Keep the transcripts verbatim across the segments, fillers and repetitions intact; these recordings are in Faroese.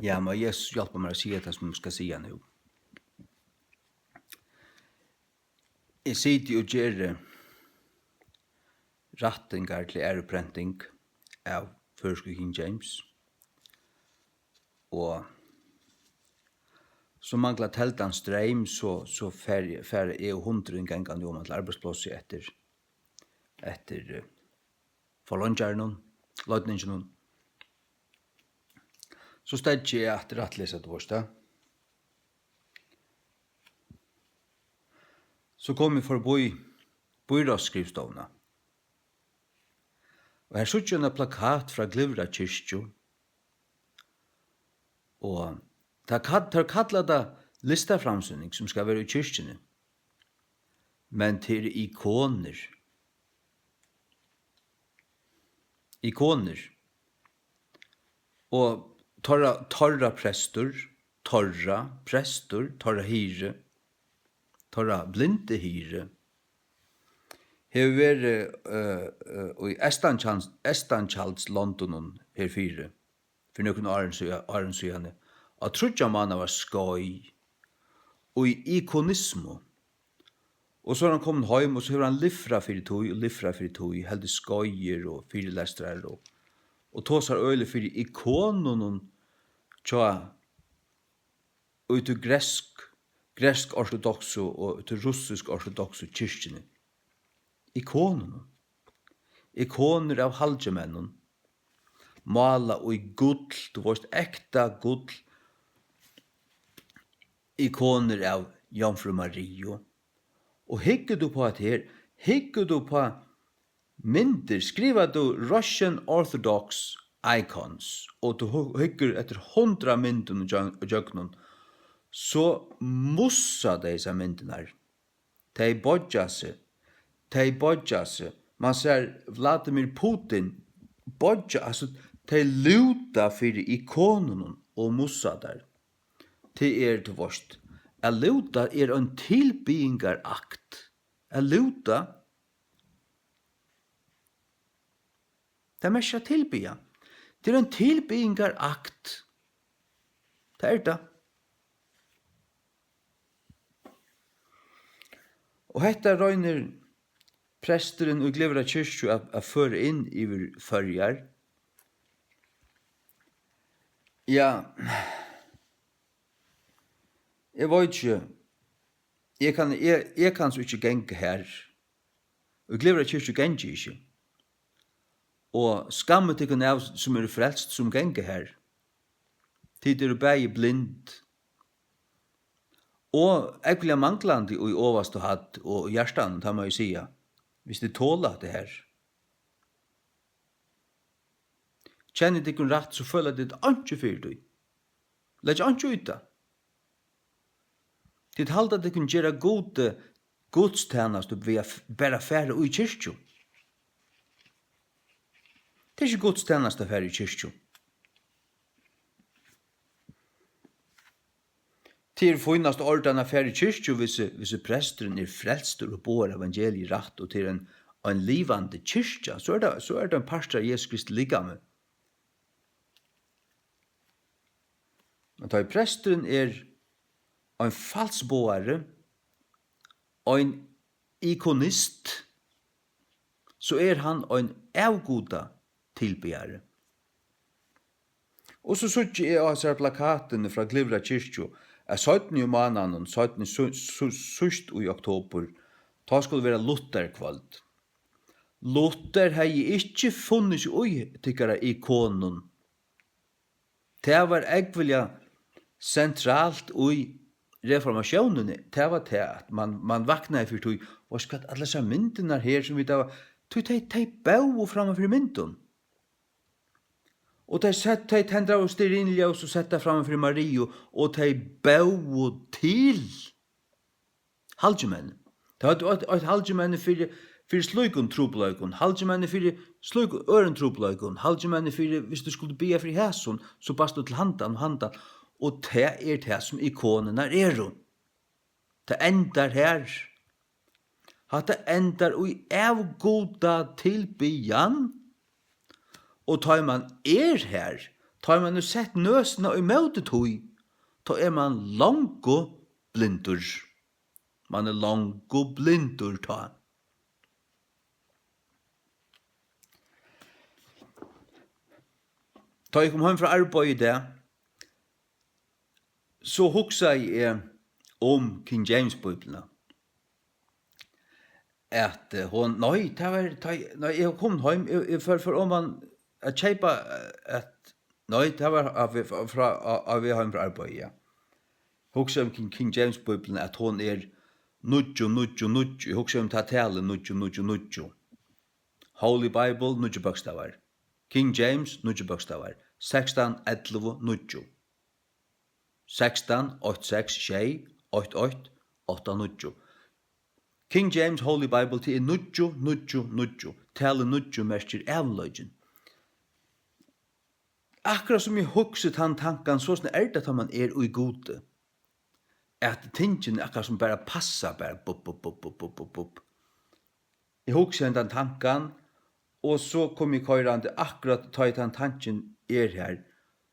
Ja, má Jesus hjálpa mær at siga tað, sum eg skal siga nú. Eg siti og geri rættingar til æruprenting av føroysku King James, og so manglar teldan streym, so, so fari, fari eg og hundurin gangandi oman til arbeiðsplássið eftir, eftir, eh, forleingjaranum, leidninginum. So steðgi eg aftur rættlesa, tú veist tað. So kom eg forbí býráðsskrivstovuna. Og her síggi eg eina plakat frá Glyvra kirkju. Og tað kall-, teir kalla tað listaframsýning, sum skal vera í kirkjuni. Men tað eru ikonir. Ikonir. Og teirra, teirra prestur, teirra prestur, teirra hirði, teirra blindi hirði, hevur verið, eh, eh, í Eystanskjals-, Eystanskjaldslondunum herfyri, fyri nøkrum árum síðan, árum síðani, á tríggjar mánaða skeið í ikonismu. Og so er hann komin heim, og so hevur hann lifrað fyri tí, og lifrað fyri tí, heldur skeiðir og fyrilestrar og, og tosar øgiliga fyri ikonunum hjá, í tí gresk, gresk-ortodoksu og tí russisk-ortodoksu kirkjuni. Ikonunum. Ikonur av halgimennum. Málað í gull, tú veist, ekta gull. Ikonur av Jomfrú Mariu. Og hyggur tú uppá hetta her, hyggur tú uppá myndir, skrivar tú Russian Orthodox icons, og tú hu-, hyggur eftir hundrað myndum í gjøgn-, í gjøgnum, so mussa tey hesar myndirnar. Tey boyggja seg. Tey boyggja seg. Man sær Vladimir Putin boyggja, altso, tey lúta fyri ikonunum og mussa tær. Tað er, tú veist, at lúta er ein tilbiðingarakt. At lúta, tað merkir at tilbiðja. Tað er ein tilbiðingarakt. Tað er tað. Og hetta roynir presturin í Glyvra kirkju at, at føra inn yvir Føroyar. Ja, eg veit ikki. Eg kann, eg, eg kann so ikki ganga har. Í Glyvra kirkju gangi eg ikki. Og skammið tykkum av, sum eru frelst, sum ganga har. Tit eru bæði blind og ógvuliga manglandi í ovastu hædd og í hjartanum, tað má eg siga, viss tit tola hatta her. Kenni eg tykkum rætt, so føla tit einki fyri tí. Leggja einki í tað. Tit halda, tit kunnu gera Gudi gudstænastu við at f-, bara fara í kirkju. Tað er ikki gudstænasta at fara í kirkju. Tað er fínasta ordan at fara í kirkju, hvis, hvis presturin er frelstur og boðar evangeliið rætt, og tað er ein, ein livandi kirkja, so er tað, so er tað ein partur av Jesu Kristi likami. Men tá ið presturin er ein falsboðari, ein ikonist, so er hann ein avgudatilbiðari. Og so síggi eg á hesari plakatini frá Glyvra kirkju, at seinni í mánaðinum, seinni, sú-, sú-, síðst í oktobur, tá skuldi vera Lutherkvøld. Luther hevði ikki funnið seg í tykkara ikonum. Tað var ógvuliga sentralt í reformatiónini, tað var tað, at mann, mann vaknaði fyri tí, veitst hvat, allar hesar myndirnar her, sum vit hava, tí tey, tey bóðu framman fyri myndum. Og tey sett, tey tendraðu stearinljós og settu tað framman fyri Mariu, og tey bóðu til. Halgimenn. Tað var eitt, eitt, eitt halgimenni fyri, fyri slíkum trupulleikum. Halgimenni fyri slíkum øðrum trupulleikum. Halgimenni fyri, viss tú skuldi biðja fyri hesum, so baðst tú til handan og handan. Og tað er tað, sum ikonirnar eru. Tað endar her. Hatta endar í avgudatilbiðjan. Og tá ið mann er har, Tá man hevur sett nøsina ímóti tí, tá er man longu blindur. Man er longu blindur tá. Tá eg kom heim frá arbeiði í dag, so hugsaði eg um King James Bíbliuna. At, eh, hon, nei, tað var, tá eg, nei, eg kom heim, eg, eg fór, fór oman at keypa, eh, at, nei, tað var á veg frá, frá, á, á veg heim frá arbeiði, ja. Hugsaði um King, King James Bíbliuna, at hon er níggju, níggju, níggju. Eg hugsaði um tað talið, níggju, níggju, níggju. Holy Bible, níggju bókstavar. King James, níggju bókstavar. Sekstan, ellivu, níggju. Sekstan, eitt, seks, sjey, eitt, eitt, átta, níggju. King James Holy Bible, tað er níggju, níggju, níggju. Talið níggju merkir ævinleikin. Akkurát sum eg hugsi tann tankan, soleiðis er tað, tá man er í Gudi. At tingini akkurát sum bara passa, bara bup, bup, bup. Eg hugsi hendan tankan, og so komi eg koyrandi akkurát tá ið tann tankin er har.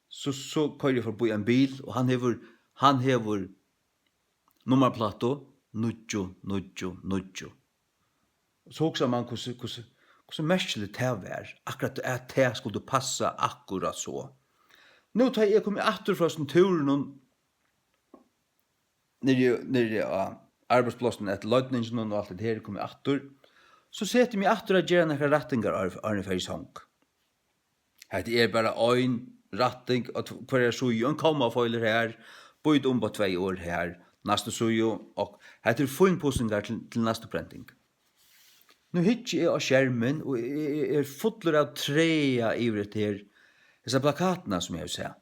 So, so koyri eg forbí ein bil, og hann hevur, hann hevur nummarplátu níggju, níggju, níggju. Og so hugsar man, hvussu, hvussu, hvussu merkiligt tað var, akkurát at tað skuldi passa akkurát so. Nú tá eg komi aftur frá hesum túrinum, niðri, niðri á arbeiðsplássinum eftir leidninginum og alt det her, komi aftur, so seti eg meg aftur at gera nakrar rættingar, áðrenn, áðrenn eg fari í song. Hetta er bara ein rætting á tv-, hvørjari síðu, ein kommafeilur her, býta um á tvey orð her, næstu síðu, og hetta eru fínpussingar til, til næstu prenting. Nú hyggi eg á skermin, og eg, eg, eg er fullur av træða yvir hetta her, hesa plakatina sum eg havi sæð.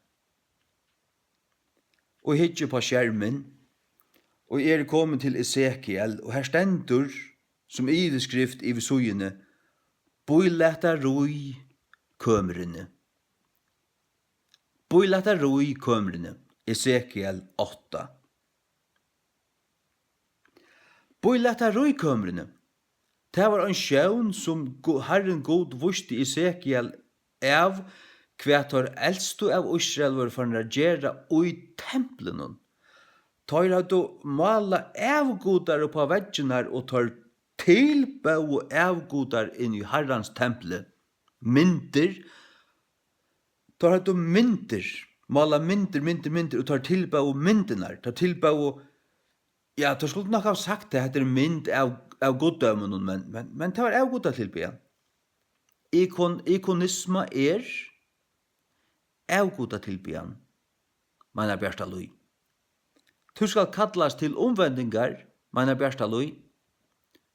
Og hyggi upp á skermin, og eg eri komin til Esekiel, og her stendur sum yvirskrift yvir síðuni: Bílætaríkømrini. Bílætaríkømrini, Esekiel átta. Bílætaríkømrini. Tað var ein sjón, sum Gu-, Harrin Gud vísti Esekiel av, hvat teir elstu av Ísrael vóru farnir at gera í templinum. Teir høvdu málað avgudar upp á veggirnar, og teir tilbóðu avgudar inn í Harrans templi. Myndir. Teir høvdu myndir, málað myndir, myndir, myndir, og teir tilbóðu myndirnar. Teir tilbóðu, ja, teir skuldu nokk hava sagt tað, hetta er mynd av, av guddóminum, men, men, men tað var avgudatilbiðan. Ikon-, ikonisma er avgudatilbiðan, meinar Bjartalíð. Tú skalt kallast til umvendingar, meinar Bjartalíð.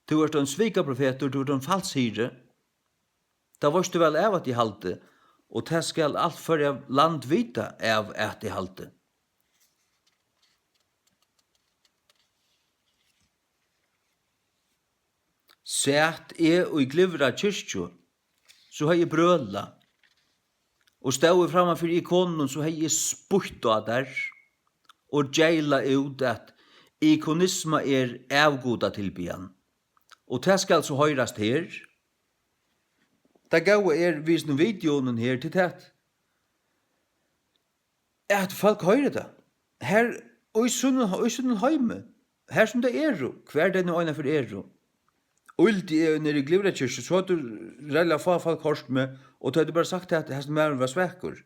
Tú ert ein svikaprofetur, tú ert ein falshirði. Tað veitst tú væl av, at eg haldi, og tað skal alt Føroya land vita av, at eg haldi. Sat eg í Glyvra kirkju, so hevði eg brølað, og stóð eg framman fyri ikonunum, so hevði eg spýtt á tær og geylað út, at ikonisma er avgudatilbiðan. Og tað skal so hoyrast her. Tað góða er við hesum videounum her, til tað, at fólk hoyra tað. Her, í sínum, í sínum heimi, her sum tey eru, hvar tey nú einaferð eru. Øldi eg niðri í Glyvrakirkju, so høvdu ræðuliga fá fólk hoyrt meg, og tey høvdu bara sagt, at hesin maðurin var svakur.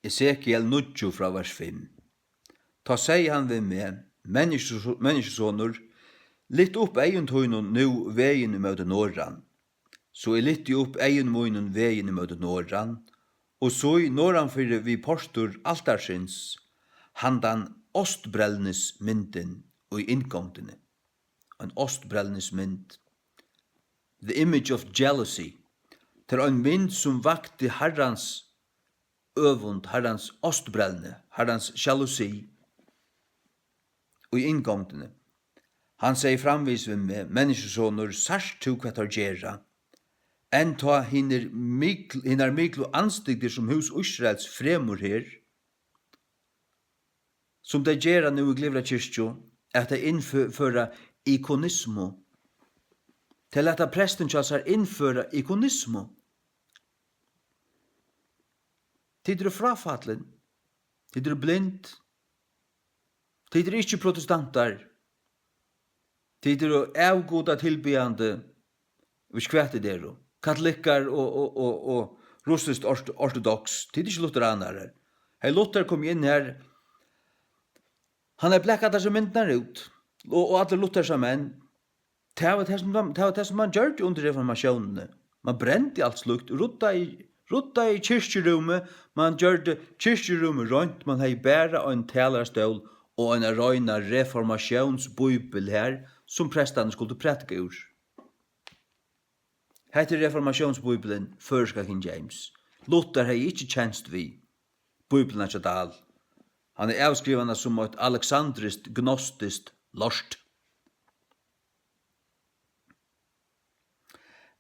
Esekiel níggju frá vers fimm. Tá segði hann við meg: Menniskju-, menniskjusonur, lyft upp eygum tínum nú vegin ímóti norðan. So eg lyfti upp eygum mínum vegin ímóti norðan, og sá norðanfyri við portur altarsins handan ástbrellnismyndin í inngongdini. Ein ástbrellnismynd. The image of jealousy. Tað er ein mynd, sum vakti Harrans øvund, Harrans ástbrellni, Harrans sjalusi í inngongdini. Hann segði framvegis við meg: Menniskjusonur, sært tú, hvat teir gera? Enn tá hinir mikl-, hinar miklu andstygdir, sum hús Ísraels fremur her, sum tey gera nú í Glyvra kirkju, at tey innfø-, føra ikonismu. Tey lata prestin hjá sær innføra ikonismu. Tit eru fráfallin. Tit eru blind. Tit eru ikki protestantar. Tit eru avgudatilbiðjandi, veit ikki hvat tit eru. Katolikkar og, og, og, og russiskt ort-, ortodoks. Tit eru ikki lutheranar. Hey, Luther kom inn her. Hann hevði blakað allar sær myndirnar út. Og, og allir luthersar menn. Tað var tað, sum man, tað var tað, sum man gjørdi undir reformatiónini. Man brendi alt slíkt, ruddaði, ruddaði kirkjurúmið, man gjørdi kirkjurúmið reint, man hevði bara ein talarastól og eina reina reformatiónsbíbel har, sum prestarnir skuldu prædika úr. Hetta er reformatiónsbíblian, føroyska King James. Luther hevði ikki kenst við bíbliuna hjá Dahl. Hann hevði avskrivað hana sum eitt aleksandriskt, gnostiskt lort.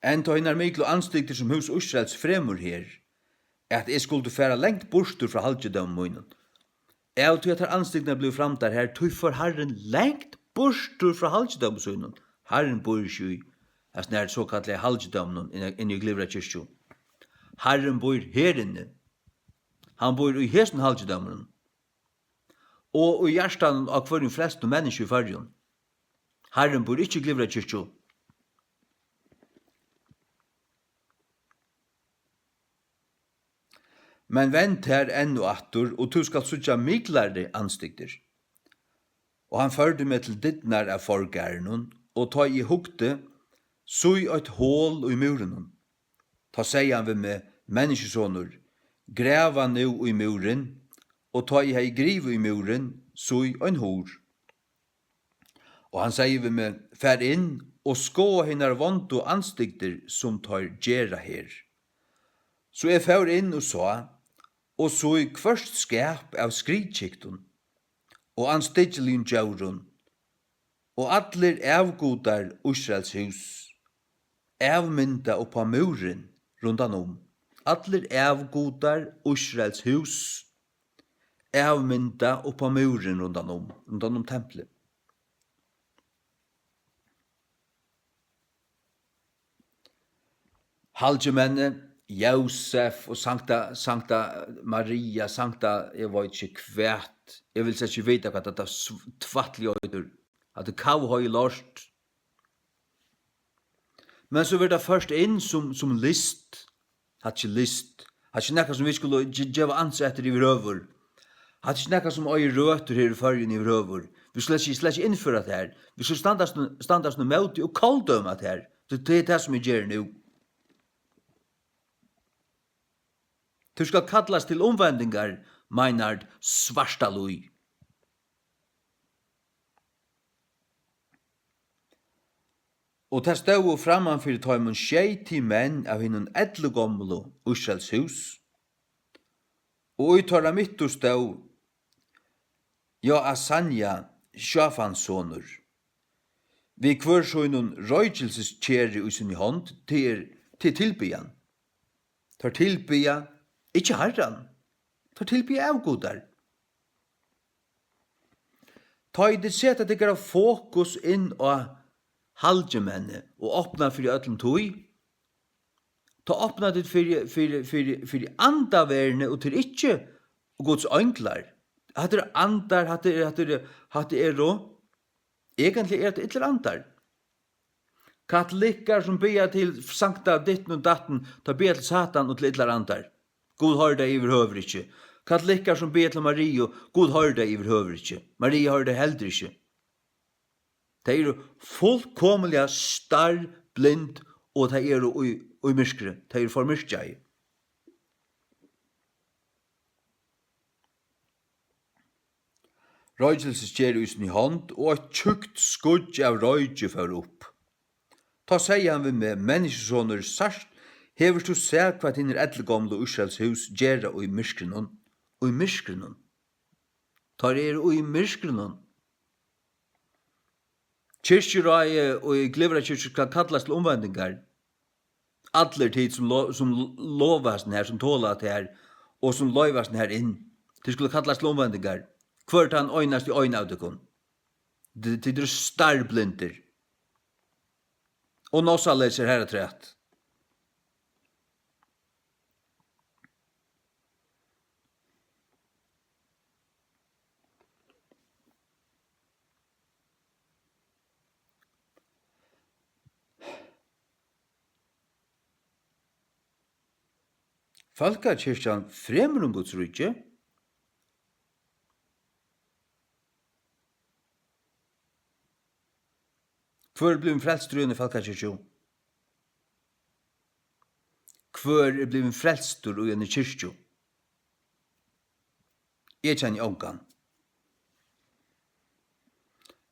Enn tá hinar miklu andstygdir, sum hús Ísraels fremur her, at eg skuldi fara langt burtur frá halgidómi mínum, av tí at tær andstygdirnar blivu framdar her, tí fór Harrin langt burtur frá halgidómi sínum. Harrin býr ikki í hasum her sokallaða halgidóminum inni, inni í Glyvra kirkju. Harrin býr her inni. Hann býr í hesum halgidóminum og í hjartanum á hvørjum frestum menniskja í Føroyum. Harrin býr ikki í Glyvra kirkju. Men vend tær enn og aftur, og tú skalt síggja miklari andstygdir. Og hann førdi meg til dyrnar av forgarðinum, og tá eg hugdi, sí eitt hol í múrinum. Tá segði hann við meg: Menniskjusonur, grava nú í múrin. Og tá eg hevði grivið í múrin, sí ein hurð. Og hann segði við meg: Far inn og skoða hinar vondu andstygdir, sum teir gera her. So eg fór inn og sá, og sí hvørt skap av skriðkyktum og andstyggiligum djórum, og allir avgudar Ísraels hús, avmynda upp á múrin rundan um. Allir avgudar Ísraels hús, avmynda upp á múrin rundan um, rundan um templið. Halgimenni, Jósef og Sankta, Sankta Maria, Sankta, eg veit ikki hvat, eg vil slett ikki vita, hvat hatta sv-, tvætliga eitur. Hatta er kavhoy lort. Men so verður tað ført inn sum, sum list. Hatta er ikki list. Hatta er ikki nakað, sum vit skulu ge-, geva ans eftir yvirhøvur. Hatta er ikki nakað, sum eigur røtur her í Føroyum yvirhøvur. Vit skulu ikki, slett ikki innføra tað her. Vit skulu standast nú, standast nú móti og koldøma tað her. Tað, tað er tað, sum eg geri nú. Tú skal kallast til umvendingar, Meinhard Svartalíð. Og tað stóðu framman fyri teimum sjeyti menn av hinum ellugomlu Ísraels hús, og í teirra midtu stóð Jaasanja, Sjáfans sonur, við hvør sínum roykilsiskeru í síni hond, tað er, tað er tilbiðjan. Teir tilbiðja ikki Harran, teir tilbiðja avgudar. Tá ið tit seta tykkara fokus inn á halgimenni og opna fyri øllum tí, tá opna tit fyri, fyri, fyri, fyri andaverðini, og tað er ikki Guds einglar. Hatta eru andar, hatta er, hatta er, hatta eru, eigentliga eru hatta illir andar. Katolikkar sum biðja til sankta ditten og datten, teir biðja til Satan og til illar andar. Gud hoyrir tey yvirhøvur ikki. Katolikkar sum biðja til Mariu, Gud hoyrir tey yvirhøvur ikki. Maria hoyrir tey heldur ikki. Tey eru fullkomiliga starblind, og tey eru í, í myrkri. Tey eru formyrkjaði. Roykilsiskeru í síni hond, og eitt tjúkt skýggj av royki fór upp. Tá segði hann við meg: Menniskjusonur, sært, hevur tú sæð, hvat hinir ellugomlu Ísraels hús gera í myrkrinum? Í myrkrinum. Teir eru í myrkrinum. Kirkjuráðið og í Glyvrakirkju skal kallast til umvendingar. Allir tit sum lo-, sum lova hasum her, sum tola hatta her, og sum loyva hasum her inn, tit skulu kallast til umvendingar. Hvør tann einasti ein av tykkum. Tit, tit eru starblindir. Og nossaleysir harafturat. Fólkakirkjan fremur um Guds ríki. Hvør er blivin frelstur í eini fólkakirkju? Hvør er blivin frelstur í eini kirkju? Eg kenni ongan.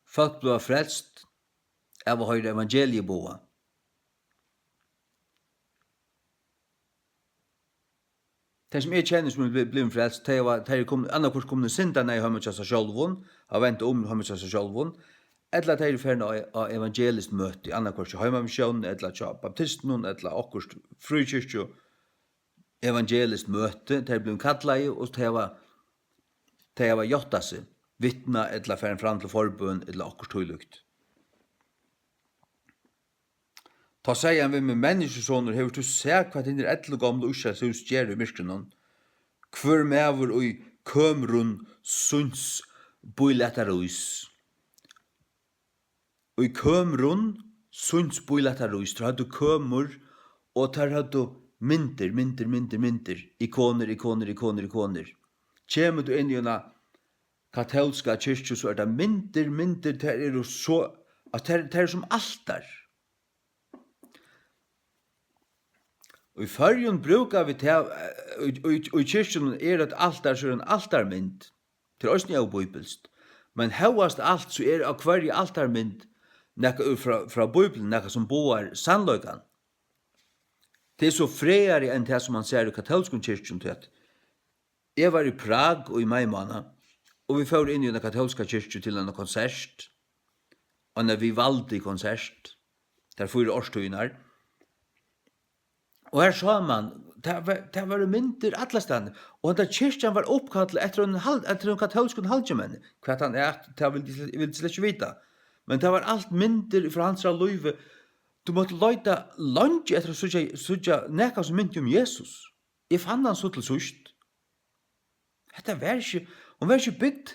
Fólk blíva frelst av at hoyra evangeliið boðað. Tey, sum eg kenni, sum eru bli-, blivin frelst, tey hava, tey eru komin, annaðhvørt komin í syndaneyð heima hjá sær sjálvum, hava vent um heima hjá sær sjálvum, ella tey eru farin á, á evangeliskt møti, annaðhvørt hjá Heimamissiónini, ella hjá baptistunum, ella okkurt fríkirkju, evangeliskt møti, tey eru blivin kallaði, og tey hava, tey hava játtað seg, vitnað, ella farin fram til forbøn, ella okkurt tílíkt. Tá segði hann við meg: Menniskjusonur, hevur tú sæð, hvat hinir ellugomlu Ísraels hús gera í myrkrinum? Hvør maður í kømrum síns bílætarís. Í kømrum síns bílætarís. Teir høvdu kømur, og teir høvdu myndir, myndir, myndir, myndir. Ikonir, ikonir, ikonir, ikonir. Kemur tú inn í eina katólska kirkju, so er tað myndir, myndir, tær eru so, at tær, tær eru sum altar. Í Føroyum brúka vit tað, eh, í, í, í kirkjunum er eitt altar, so er ein altarmynd. Tað er eisini óbíbilskt. Men hóast alt, so er á hvørji altarmynd nakað úr frá, frá Bíbliuni, nakað sum boðar sannleikan. Tað er so frægari enn tað, sum mann sær í katólskum kirkjum, tí at eg var í Prag í maimánað, og vit fóru inn í eina katólska kirkju til eina konsert, eina Vivaldi-konsert, tær fýra árstíðirnar. Og har sá mann, tað var, tað vóru myndir allastaðni, og henda kirkjan var uppkallað eftir einum hal-, eftir einum katólskum halgimanni. Hvat hann æt, tað vildi, vildi slett ikki vita. Men tað var alt myndir frá hansara lívi. Tú mátti leita leingi eftir at síggja, síggja nakað sum minti um Jesus. Eg fann hann so til síðst. Hetta var ikki, hon var ikki bygd,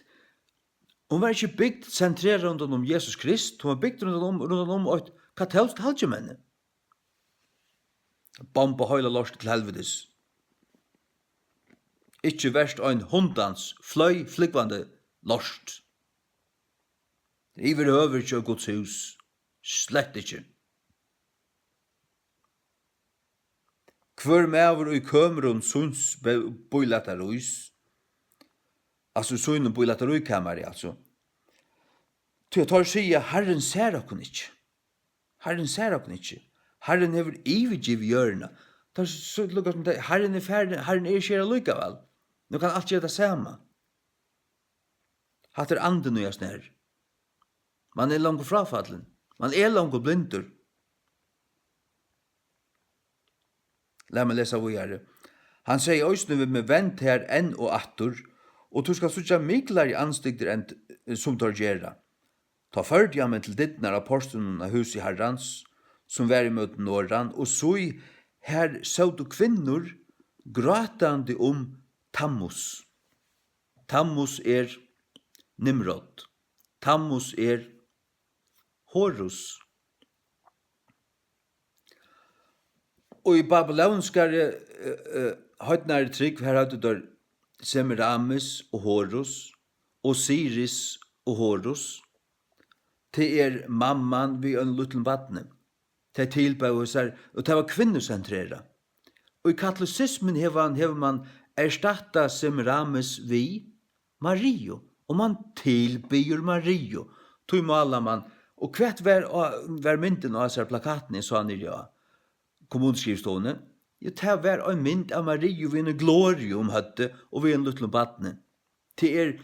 hon var ikki bygd sentrerað rundan um Jesus Krist, hon var bygd rundan um, rundan um eitt katólskt halgimenni. Bomba heila lortið til helvitis. Ikki vert ein hundans fløy flúgvandi lort. Yvirhøvur ikki í Guds hús. Slett ikki. Hvør maður í kømrum síns be-, bílætarís, altso í sínum bílætaríkamari, altso. Tí at teir siga: Harrin sær okkum ikki. Harrin sær okkum ikki. Harrin hevur yvirgivið jørðina. Teir s-, so lukka sum tað, Harrin er farin, Harrin er ikki her allíkavæl. Nú kann alt gera tað sama. Hatta er andin í at snara. Man er longu fráfallin. Man er longu blindur. Lat meg lesa víðari. Hann segði eisini við meg: Vend tær enn og aftur, og tú skalt síggja miklari andstygdir enn t-, sum teir gera. Tá førdi hann meg til dyrnar á portinum á húsi Harrans, sum var ímóti norðan, og sí, har sótu kvinnur grátandi um Tammuz. Tammuz er Nimrod. Tammuz er Horus. Og í babylonskari, eh, eh, heidnari trúgv, har høvdu teir Semiramis og Horus, Osiris og Horus. Tað er mamman við einum lítlum barni. Tey tilbóðu sær, og tað var kvinnusentrerað. Og í katolisismuni hevur hann, hevur mann erstattað Semiramis við Mariu, og mann tilbiður Mariu. Tí málar mann, og hvat var á, var myndin á hesari plakatini, eg sá niðri á kommunuskrivstovuni? Jú, tað var ein mynd av Mariu við eini gloriu um høvdið og við einum lítlum barni. Tað er,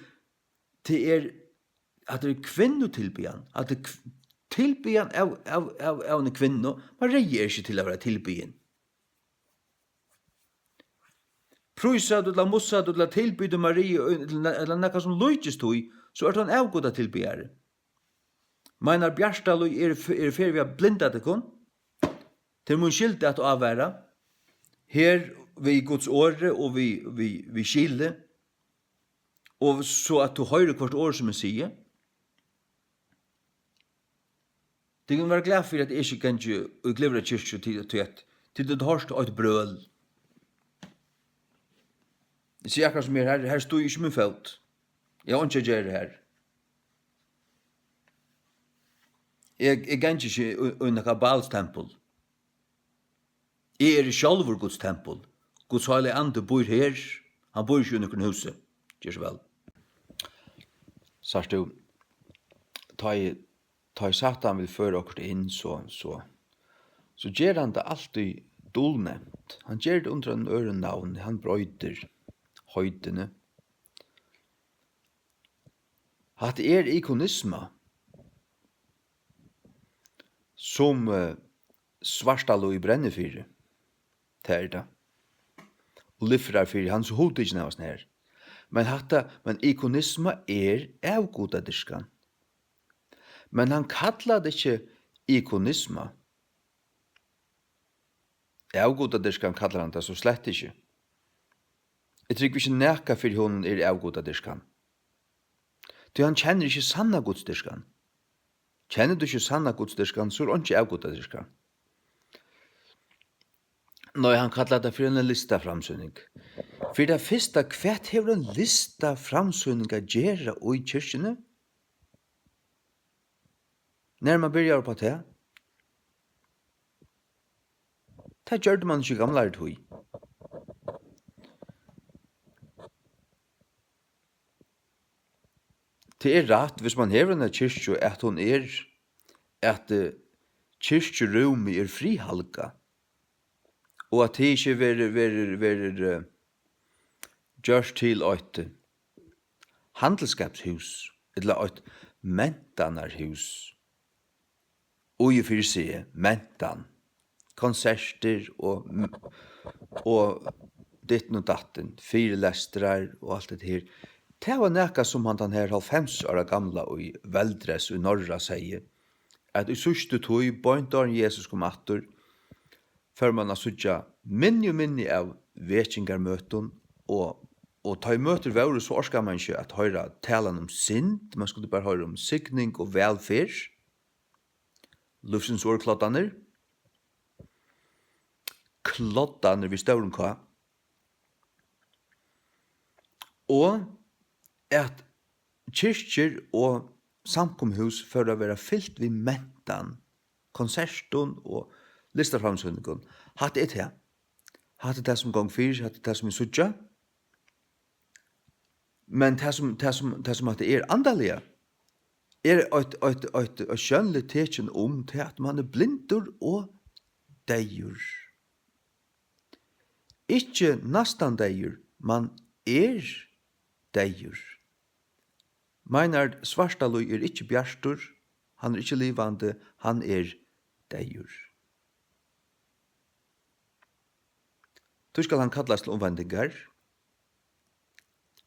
tað er, hatta er kvinnutilbiðan, hatta er kv-, tilbiðan av, av, av, av eini kvinnu. Maria er ikki til at vera tilbiðin. Prísar tú ella mussar tú ella tilbiður Mariu ella, ella nakað sum líkist tí, so ert tú ein avgudatilbiðari. Meinar Bjartalíð er, er í ferð við at blinda tykkum? Tað er mín skylda at ávara her við Guds orði og við, við, við skili, og so at tú hoyrir hvørt orð, sum eg sigi. Tit kunnu vera glað fyri, at eg ikki gangi í Glyvra kirkju, tí, tí at tit hava hoyrt eitt brøl. Eg sigi akkurát sum er, her, her stígi ikki mín fót. Eg havi einki at gera her. Eg, eg gangi ikki í, í nakað Baals tempul. Eg eri sjálvur Guds tempul. Guds heilagi andi býr her. Hann býr ikki í nøkrum húsi. Ger so væl. Sært tú, tá ið, tá ið Satan vil føra okkurt inn, so, so, so ger hann tað altíð dulnemt. Hann ger tað undir einum øðrum navni. Hann broytir heitini. Hatta er ikonisma, sum, eh, Svartalíð brennir fyri. Tað er tað. Og lifrar fyri, hann er so hugtikin av hasum her. Men hatta, men ikonisma er avgudadyrkan. Men hann kallar tað ikki ikonisma. Avgudadyrkan kallar hann tað so slett ikki. Eg trúgvi ikki nakað fyri honum er avgudadyrkan. Tí hann kennir ikki sanna gudsdyrkan. Kennir tú ikki sanna gudsdyrkan, so er einki avgudadyrkan. Nei, hann kallar tað fyri eina listaframsýning. Fyri tað fyrsta, hvat hevur ein listaframsýning at gera í kirkjuni? Nær man byrjar upp á tað? Tað gjørdi man ikki í gamlari tíð. Tað er rætt, hvis man hevur eina kirkju, at hon er, at, eh, kirkjurúmið er friðhelgað, og at tað ikki verður, verður, verður, eh, gjørt til eitt, eh, handilsskapshús, ella eitt mentanarhús. Og í fyri seg, mentan, konsertir og, og ditten og datten, fyrilestrar og alt det her. Tað var nakað, sum hann, tann her hálvfems ára gamla í veldress í Norra, segði, at í síðstu tíð, beint áðrenn Jesus kom aftur, fór man at síggja minni og minni av vekingarmøtum, og, og tá ið møtir vóru, so orkaði man ikki at hoyra talan um synd, man skuldi bara hoyra um signing og vælferð. Lívsins orð, Kloddarnir. Kloddarnir við stórum K. Og at kirkjur og samkomuhús fóru at vera fylt við mentan, konsertum og listaframsýningum. Hatta er tað. Hatta er tað, sum gongur fyri, hatta er tað, sum vit síggja. Men tað, sum, tað, sum, tað, sum hatta er andaliga, er eitt, eitt, eitt, eitt sjónligt tekin um tað, at mann er blindur og deyður. Ikki næstan deyður, mann er deyður. Meinhard Svartalíð er ikki bjartur, hann er ikki livandi, hann er deyður. Tí skal hann kallast til umvendingar.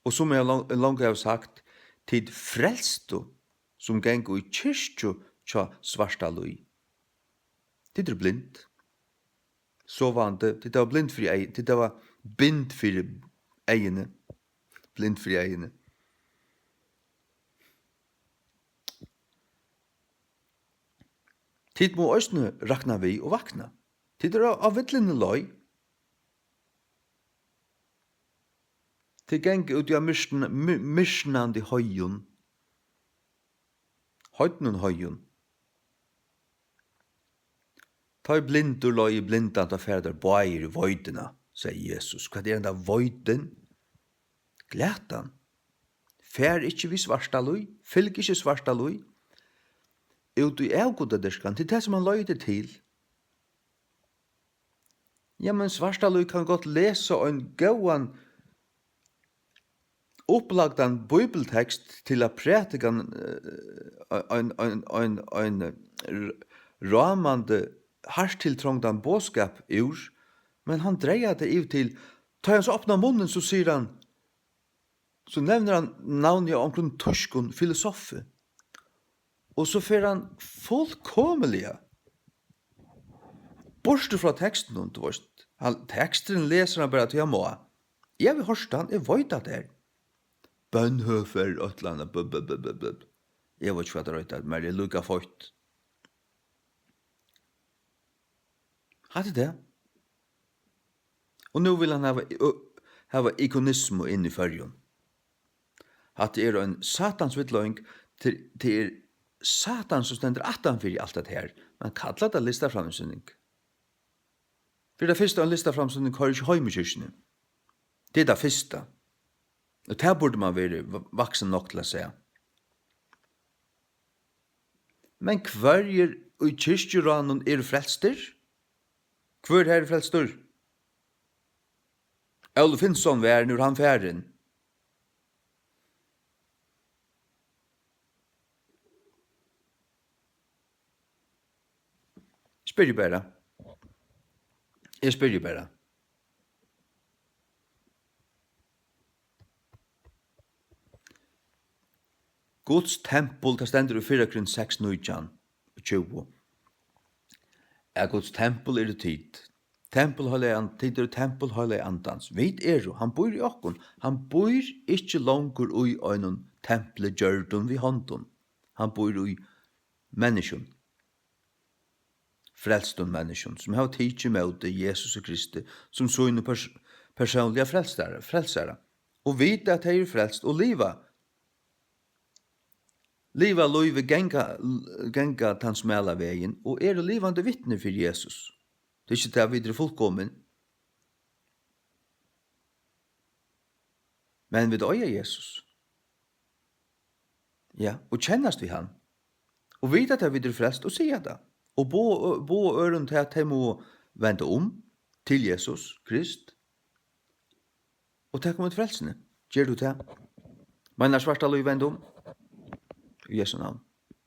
Og sum eg long-, longu havi sagt, tit frelstu, sum ganga í kirkju hjá Svartalíð. Tit eru blind. Sovandi, tit hava blind fyri eyg-, tit hava bind fyri eyguni. Blind fyri eyguni. Tit mugu eisini rakna við og vakna. Tit eru á, á villini leið. Tit ganga úti á myrkna-, my-, myrknandi heiðum. Heidnum heiðum. Tá ið blindur leiðir blindan, tá fara teir báðir í víddina, segði Jesus. Hvat er henda víddin? Glatan. Far ikki við Svartalíð, fylg ikki Svartalíð. Út í avgudadýrkan, tað er tað, sum hann leiðir teg til. Jamen, Svartalíð kann gott lesa ein góðan, upplagdan bíbeltekst til at prædika ein, eh, ein, ein, ein, ein r-, rámandi, hart tiltrongdan boðskap úr, men hann dregur tað yvir til, tá hann so opnar munnin, so sigur hann, so nevnir hann navnið á onkrum týskum filosofi. Og so fer hann fullkomiliga Burtur frá tekstinum, tú veist. Hann, teksturin lesur hann bara, tí hann má. Eg havi hoyrt hann, eg veit, at tað er. Bonhoeffer, eitt ella annað, bub, bub, bub, bub, bub. Eg veit ikki, hvat tað eitur, men tað er líka feitt. Hatta er tað. Og nú vil hann hava, ø, hava ikonismu inn í Føroyum. Hatta er ein satans villleiðing, til, til er Satan, sum stendur aftan fyri alt hetta her. Man kallar tað listaframsýning. Fyri tað fyrsta, ein listaframsýning hoyrir ikki heima í kirkjuni. Tað er tað fyrsta. Og tað burdi man verið va-, vaksin nokk til at siga. Men hvørjir í kirkjuráðnum eru frelstir? Hvør her er frelstur? Óli Finnsson var, nú er hann farin. Spyrji bara. Eg spyrji bara. Guds tempul, tað stendur í fyrra Korint seks, nítjan og tjúgu. At Guds tempul eru tit. Tempul heilaga and-, tit eru tempul heilaga andans. Vit eru, hann býr í okkum. Hann býr ikki longur í einum templi gjørdum við hondum. Hann býr í menniskjum. Frelstum menniskjum, sum hava tikið ímóti Jesusi Kristi sum sínum pers-, persónliga frelsara, frelsara, og vita, at tey eru frelst og liva, liva lívið, ganga, ganga tann smala vegin og eru livandi vitni fyri Jesus. Tað er ikki tað, vit eru fullkomin, men vit eiga Jesus. Ja, og kennast við hann. Og vita, at vit eru frelst, og siga tað. Og boða, boða øðrum til, at tey mugu venda um til Jesus Krist og taka ímóti frelsuni. Ger tú tað? Meinar Svartalíð venda um? Í Jesu navn.